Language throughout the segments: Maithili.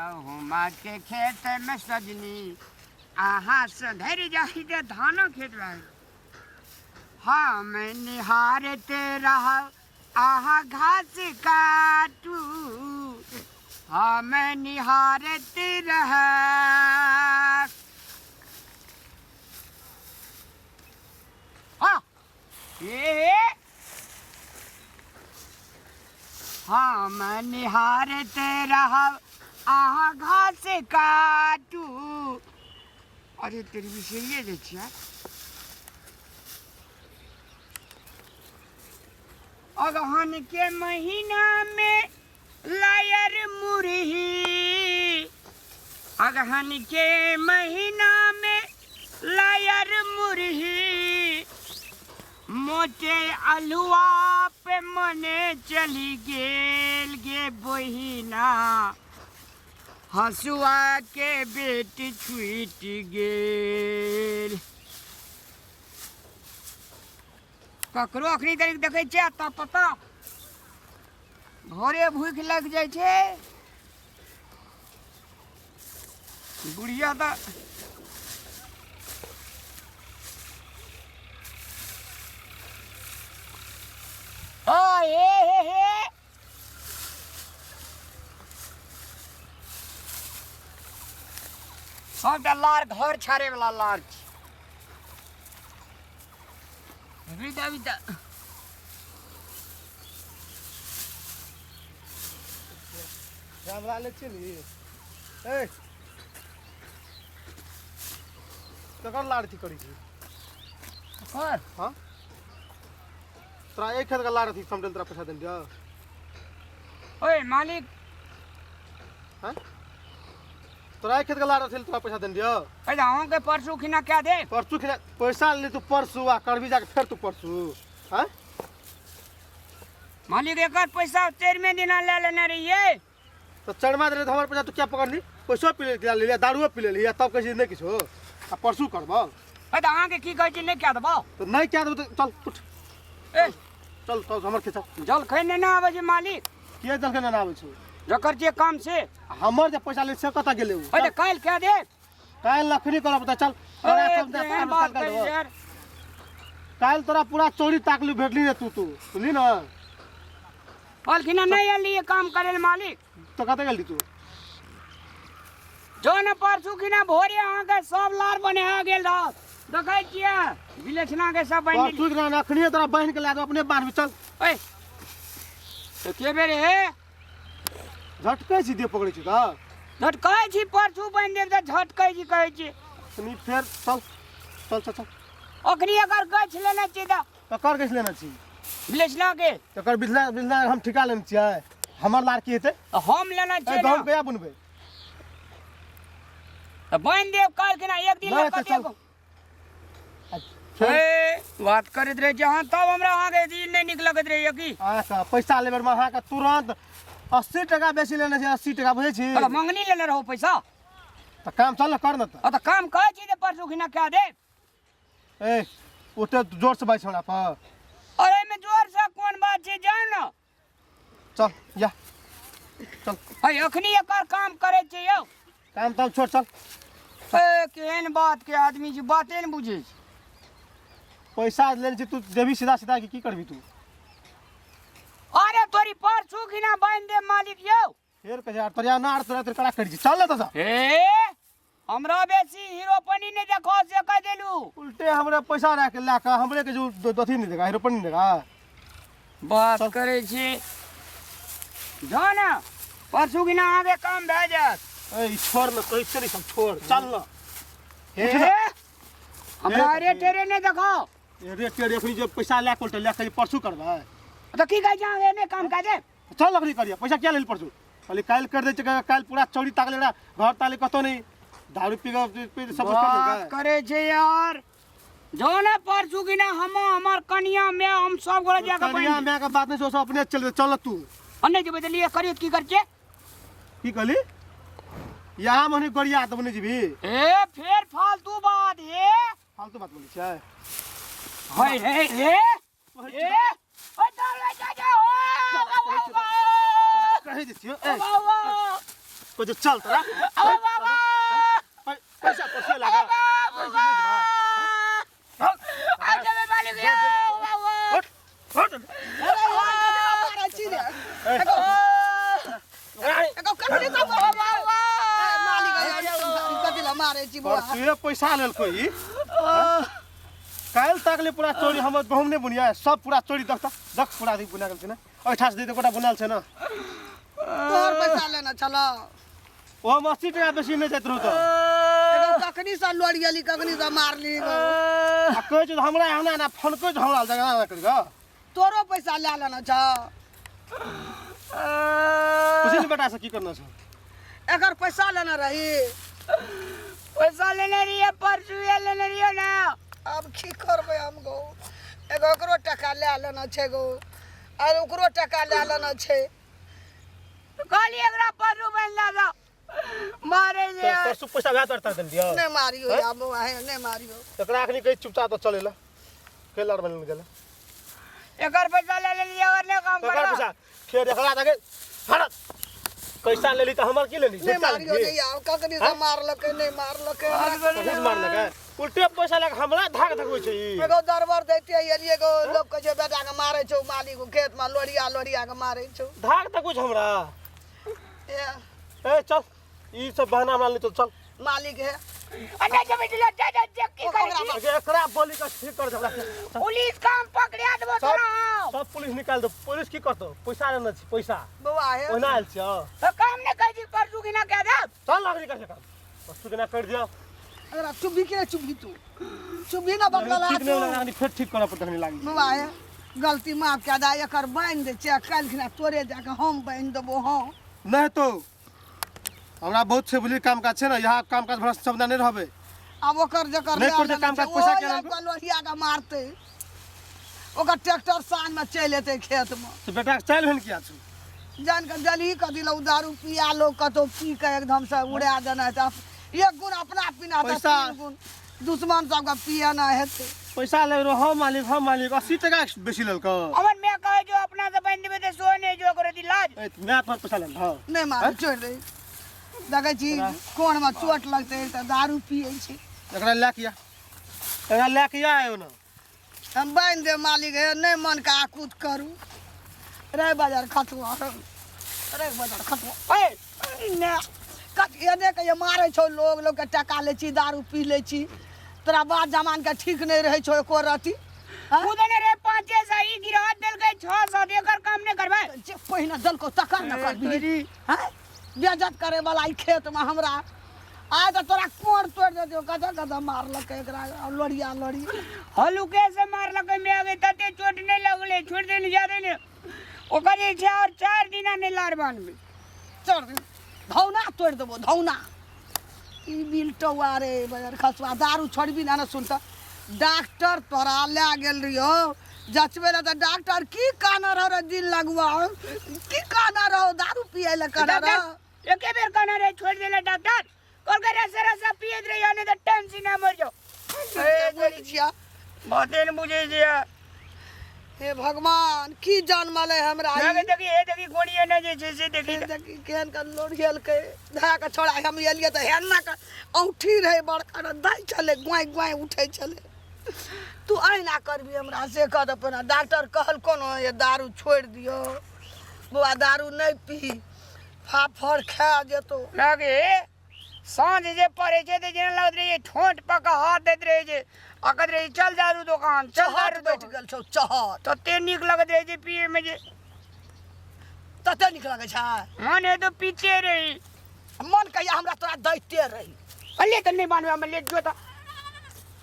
गहुमा के खेत में सजनी अहाँ से धरि जाहि जे धानक खेत भए गेल। हम निहारते रहब अहाँ घास काटू, हम निहारते रहब। हाँ, ए हम निहारते रहब अहाँ घास काटू। अरे तेरी बिसरिए जाइ छियै। अगहन के महीना में लायर मुरही, अगहन के महीना में लायर मुरही, मोटे अलुआ पे मने चली गेल गे बहिना, हंसुआ के बेटी छूटि गेल। ककरो अखनी तक देखै छियै अता पता भोरे भूख लागि जाइ छै। बुढ़िया तऽ ओ हे हे हे सबटा लार घर छाड़े वाला लार छी। अभी तऽ हमरा ले चली ए ककर लाड़ थी करी छी? कर। हाँ, तोरा एक खेत का लाड़ थी समझल, तोरा पैसा देन दिया। ओए मालिक। हाँ, तोरा एक खेत का लाड़ थी, तोरा पैसा देन दिया। अरे अहूँ के परसू खिना क्या दे? परसू खिना पैसा ले तू परसू आ करबी जाके फेर तू परसू। हाँ मालिक, एकर पैसा चारिमे दिना ले लेने रहिए। तो चढ़मा दे हमार पैसा, तू क्या पकड़ ली? पैसो पी ले लिया, दारुओ पी ले लिया, तब कैसे नहीं किछो आ परसू करबो। अरे अहाँके की कहै छी, नहि कए देबो? तो नहीं क्या देबो तो चल उठ। ए चल चल हमर खेत चल। जलखै नहि ने आबै छै मालिक। के जलखै नहि आबै छै? जकर जे काम से। हमर जे पैसा ले से कतऽ गेलै उ? अरे काल्हि कए दे। काल्हि लखनी करब तऽ चल। तोरा ए, सब दे, केहन बात चल, करै चल, यार। काल्हि तोरा पूरा चोरी ताकली भेटली रे तू तू सुनली ने? कहलखिन नहि एलियै काम करे लए मालिक। तो कतऽ गेली तू? जो ने परसू खिना भोरे अहाँके सब लार बना गेल रहत, देखै छियै विलक्षणा के सब बनि परसू खिना अखनी तोरा बहिन के लए कऽ अपने बान्हबी चल। ओए तऽ के बेर हे झटकै छी, दे पकड़ै छी तऽ झटकै छी। परसू बनि देब तऽ झटकै छी कहै छी। कनी फेर चल चल चल चल। अखनी एकर गछ लेने छी तऽ ककर गछ लेने छी? विलक्षणा के। तकर बिजला बिजला हम ठिका लेने छियै, हमर लार की हेतै? हम लेने ए छियै गहूम ने। कहिया बुनबै? तऽ बान्हि देब काल्हि खिना एक दिन नहि लऽ तऽ कऽ चल। देब। फेर ए बात करैत रहै छी अहाँ, तब हमरा अहाँके ई नहि नीक लगैत रहैए की? अहाँके पैसा लेबै मे अहाँके तुरंत 80 टका बेसी लेने छै, 80 टका बुझै छी? तऽ मंगनी लेने रहू पैसा। तऽ काम चल ने कर ने तऽ। आ तऽ काम कहै छी जे परसू खिना कए देब। ए ओते जोर से बाजि हमरा पर? अरे एहिमे जोर से कोन बात छै, जाउ ने। चल या चल। अरे अखनी एकर काम करै छै यौ। काम ताम छोड़ चल। ए केहन बात के आदमी छै, बाते ने बुझै छै। पैसा लेने छी तू देबी सीधा सीधा कि की करबी तू? अरे तोरी परसू खिना बान्हि देब मालिक यौ। फेर कहै छै, तोरा ना तोरा तोरा कड़ा करी छी चल ने तऽ। ए हमरा बेसी हीरोपनी नहि देखो से कहि देलू। उल्टे हमरे पैसा राख के लए कऽ हमरे के जो अथी नहि देगा, हीरोपनी नहि देगा। बात करै छी, जाउ ने परसू खिना अहाँके काम भए जायत। ए ई छोड़ ने कहै छै ने सब छोड़ चल ने। हे उठ ने। हमरा अरे टेरे नहि देखो। ए रे टेरे अखनी जे पैसा लए कऽ उल्टे लए कऽ परसू करबै। तऽ की कहै छै अहाँके नहि काम कए देब? चल अखनी करिया, पैसा क्या लेल परसू? कहली काल्हि कर दै छै, काल्हि पूरा चोरी ताकले रहा घर ताले कतौ नहीं, दारू पी कऽ पी सब कुछ कर बात लेलकै। करै छै यार, जो ने परसू की ना हम हमर कनिया में हम सब गोरा जाके कनिया बनि माय के बात नहीं सोच, अपने चल चल तू। आ नहि जेबै तऽ लिए करियो की करछे? की कहली? यहाँ मने गरिया तऽ बने जेबी। ए फेर फालतू बात हे। फालतू बात बोलै छै। हे हे हे ए ओए चल जा जा ओ कहै दै छियौ ए। कहै छै चल तोरा ओ बाबा पैसा पैसा लगा बाबा आ जाबे मालिक यो बाबा हट हट अरे यार, कथी ला मारै छी रे? एगो एगो कथी ला मारै छी? ए, मालिक, ए, कथी ला मारै छी बौआ? परसुए पैसा लेलको ई काल्हि तकले पूरा चोरी हमर गहुम नहि बुनिया सब पूरा चोरी देख त देख पूरा देख बुना गेल छै ने एहिठाम से दे गोटा बुनल छै ने तोहर पैसा लेने छलौ। ओ हम 80 टका बेसी नहि जाइत रहू तऽ एगो कखनी से लोड़ियली, कखनी से मारली गो। आ कहै छै हमरा एना एना फनकै छै हमरा जगह एना करि कऽ तोरो पैसा लए लेने छौ। बुझली ने बेटा से की करना छै। एकर पैसा लेने रही। पैसा लेने रहिए परसू लेने रहिए ना। आब की करबै हम गो? एगो ओकरो टका लए लेना छै गो, आर ओकरो टका लए लेना छै। कहलिए एकरा परसू बनि ला दो मारे जे। परसू पैसा वएह तोरा देल दियौ। नहि मारियो आब बौआ, हे नहि मारियो। एकरा अखनी कहै चुपचाप तऽ चलै लए के लड़ बनि गेलै। एकर पैसा ले लेलिए और नहि काम एकर करबा। पैसा फेर एकरा दगे हट पैसा लेली तऽ हमर की लेली? नहि मारियो, नहि आब कखनी से मारलकै, नहि मारलकै। कखनी मारलकै? उल्टे पैसा लए कऽ हमरा धाक धकबै छै ई। एगो दरबर दैते एलियै गो, लोक कहै छै बेटा के मारै छौ मालिक, खेत मे लोरिया लोरिया के मारै छौ। धाक धकबै छै हमरा। ए ए चल, ई सब बहाना हमरा नहीं चल चल। मालिक है। अरे जब इजला जा जा जा की करे छी? एकरा बोली के ठीक कर दे हमरा। पुलिस काम पकड़िया देबो तोरा। सब पुलिस निकाल दो। पुलिस की करतो? पैसा लेने छी पैसा। बौआ हे। ओहिना आयल छियौ। तो काम नहीं कर छी परसू की ना कह दे। चल अखनी कर काम। परसू के ना कर दियो। अरे चुप भी के चुप भी तू। चुप भी ना बकला ठीक नहीं होला अखनी, फेर ठीक करऽ पड़त अखनी लागी। बौआ हे, गलती माफ कए दे, एकर बान्हि दै छियै, काल्हि खिना तोरे जाके हम बान्हि देबो। हँ नहीं तो हमरा बहुत छै बुझली, काम काज छै ने, यहाँ काम काज भरोसा सब नहि रहबै। आब ओकर जकर नहि करतै काम काज, पैसा केना लेबै? लोहिया के मारतै, ओकर ट्रैक्टर साँझ मे चलि एतै खेत मे। तऽ बेटा के चालि भेल किया छौ? जान के जलही कथी लए दारू पिया लोग कतौ पी के एकदम से उड़ा देना हेतै। एक गुण अपना पीना तऽ पैसा- तीन गुण दुश्मन सबके पियाना हेतै। पैसा ले रहो हम मालिक, हम मालिक 80 टका बेसी लेलको। हमर मैं कहे जो अपना से बन देबे ते सो नहीं जो करे दी लाज। ए मैं तोहर पैसा लेल हँ। नहि मारू, छोड़ि दे। देखै छी कोनमे चोट लगतै तऽ दारू पियै छै। एकरा लए के आ, एकरा लए के आयो ने। हम बान्हि देब मालिक हे, नहि मनके आकूत करू। रे बाजार खतुआ रे बाजार खतुआ ए ने कत एने के मारै छौ लोग, लोगके टका लै छी, दारू पी लै छी, तोरा बात जमानके ठीक नहि रहै छौ एको रति। हँ? उदने रे 500 ई गिरा देलकै 600 एकर काम नहीं करबै। जे पहिने देलकौ तकर ने करबी। हँ, बेजत करे वाला ई खेतमे हमरा आइ तऽ तोरा कोर तोड़ि देतौ। कतऽ कतऽ मारलकै एकरा लोरिया लोरी। हलुके से मारलकै मैं आगे तते चोट नहीं लगले, छोड़ देने ज्यादा ने ओकर जे छै और 4 दिना नहीं लार बान्हबै। चढ़ दे, धौना तोड़ि देबो धौना। ई बिलटौआ रे बजर खसुआ, दारू छोड़बी ना ने। सुन तऽ, डॉक्टर तोरा लए गेल रहियौ जचबै लए, तऽ डॉक्टर की कहने रहो रे? दिन लगुआ की कहने रहो? दारू पियै लए कहने रहो? डॉक्टर एके बेर कहने रहे, छोड़ देले डॉक्टर कहलकै रसे रसे पियत रहियो नहीं तो टेंशन ना मर जाओ। बुझै छियै। बाते ने बुझै छियै। हे भगवान, की जनमलै हमरा ई? मैं देखी हे देखी गोड़िए ने जे छै से देखी। हे देखी केहन के लोढ़ियलकै धए के छोड़ा। हम एलियै तऽ हेन्ना के औंठी रहै बड़का रे, दै छलै गुआइ गुआइ उठै छलै। तू अहिना करबी हमरा से कह दे पहिने। डॉक्टर कहल कोनो ये दारू छोड़ि दियौ बौआ, दारू नहि पी, फाफड़ खा जेतौ। लगे साँझ जे पड़ै छै तऽ जेना लगैत रहै छै ठोंठ पर कऽ हाथ दैत रहै छै आ कहैत रहै छै चल दारू दोकान, चल चहट दारू बैठ दोकान। गेल छौ चहट। तते नीक लगैत रहै छै पियै मे जे। तते नीक लगै छै। मन हे तो पीते रही। मन कहिया हमरा तोरा दैते रही। अले तऽ नहि बान्हबै हम, लेट जो तऽ।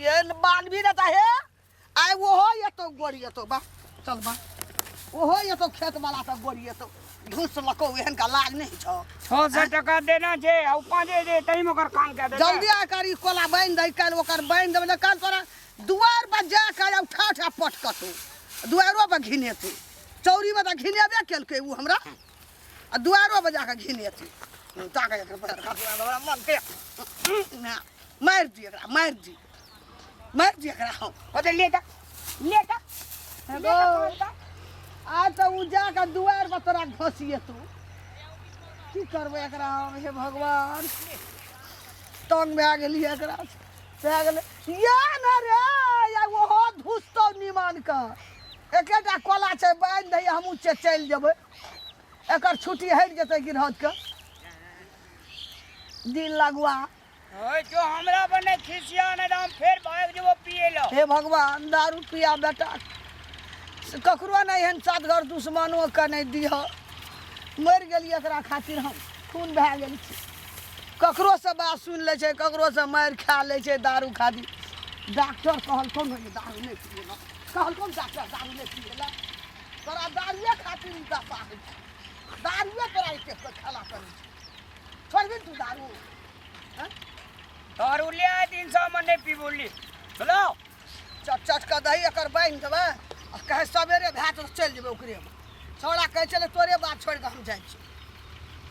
ये बान्हबी ने तऽ हे आइ ओहो एतौ गोरी एतौ बा, चल बा, ओहो एतौ खेत वाला सब गोरी एतौ घुस लकौ। एहन का लाज नहि छौ? 600 टका देना छै आ 5 दे तही में ओकर काम कए देतै। जल्दी आ कर ई कोला बान्हि दे, काल्हि ओकर बान्हि देबै ने। काल्हि तोरा दुआर पर जा कर उठा उठा पटकतौ, दुआरो पर घिनेतै। चौरीमे तऽ घिनेबे केलकै ओ हमरा, आ दुआरो पर जाकऽ घिनेतै। ताके एकर पैर काटू, हमरा मन के ना, मारि दी एकरा, मारि दी, मारि दी एकरा हम। ओ तऽ ले तऽ ले तऽ हेलो, आ तऽ ओ जाकऽ दुआर पर तोरा घोसिएतौ। की करबै एकरा हम, हे भगवान, तंग भए गेलियै एकरा से। भए गेलै या ने रे, या ओहो धुसतौ निमन के। एकेटा कोला छै, बान्हि दही, हमहूँ चलि जेबै। एकर छुट्टी हटि जेतै गिरहत के। दिन लगुआ। ओए जो हमरा पर नहीं खिसिया, नहीं तो हम फेर भाग जेबो पिए लो। हे भगवान, दारू पिया बेटा से ककरो नहि एहन सात घर दुश्मनो के नहि दिह। मरि गेलियै एकरा खातिर, हम खून भए गेल छी। ककरोसँ बात सुनि लै छै, ककरोसँ मारि खा लै छै दारू खातिर। डॉक्टर कहलकौ ने जे दारू नहि पिए लए? कहलकौ ने डॉक्टर दारू नहि पिए लए? तोरा दारुए खातिर ई दशा होइ छै। दारुए तोरा एते खेला करै छै। छोड़बही ने तू दारू? हँ? दारू ले आए 300 में नहीं पी बोली चलो। चट चट कऽ दही एकर बान्हि देबै आ कहै सवेरे भए तऽ चलि जेबै ओकरेमे। छौड़ा कहै छलै तोरे बात छोड़ि कऽ हम जाइ छी,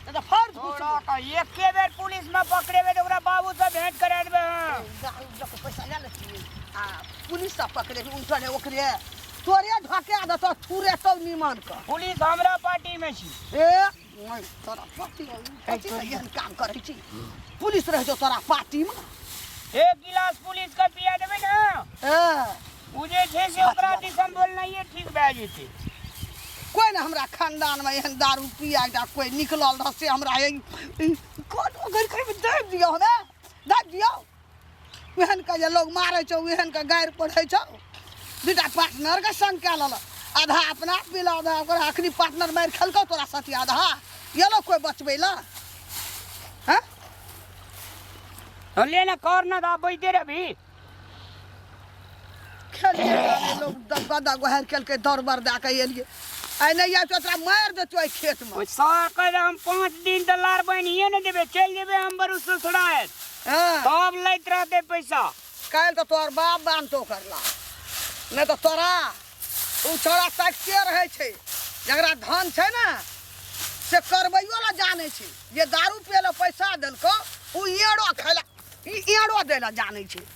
नहि तऽ फर्ज। तोरा का एके बेर पुलिस में पकड़ेबे तो ओकरा बाबू से भेंट करा देबे। हाँ, दारू लऽ कऽ पैसा लए लै छियै आ पुलिस सब पकड़ेबी उनटल ओकरे तोरे ढके देतौ, थुरेतौ निमन कऽ। पुलिस हमरा पार्टी में छी। ए नहि, तोरा पार्टी कथी लए एहन काम करै छी? पुलिस रहै छौ तोरा पार्टीमे? एक गिलास पुलिस के पिया देबे ने, ए उ जे छै से ओकरा दिसन बोलनाइए ठीक भए जेतै। कोइ ने हमरा खानदानमे एहन दारू पिया एकटा कोइ निकलल रह से हमरा कोन ओकर कहि दाबि दियौ, हमे दाबि दियौ। ओहन के जे लोग मारै छौ, ओहन के गारि पढ़ै छौ। दूटा पार्टनर के संग कए लेलक, आधा अपना पीला, आधा ओकरा। अखनी पार्टनर मारि खेलकौ तोरा साथी, आधा एलो कोइ बचबै लए? हँ। तो ले ना कर ना दा बैठे रही। खेलिए लोग गदा गोहारि केलकै, दौड़ बर दए कऽ एलियै। आइ नहि आयब तऽ तोरा मारि देतौ एहि खेतमे। ओइ सार के हम 5 दिन तऽ लार बनिए ने देबे, चलि जेबे हम बरू ससुराल। हँ। तब लैत रहते पैसा। काल्हि तऽ तोहर बाप बान्हतौ करला, नहि तऽ तोरा ओ छौड़ा ताकिते रहै छै। जकरा धन छै ने से करबैयो लए जानै छै। जे दारू पियै लए पैसा देलकौ ओ एड़ो खाय लए, ई एड़ो दै लए जानै छै।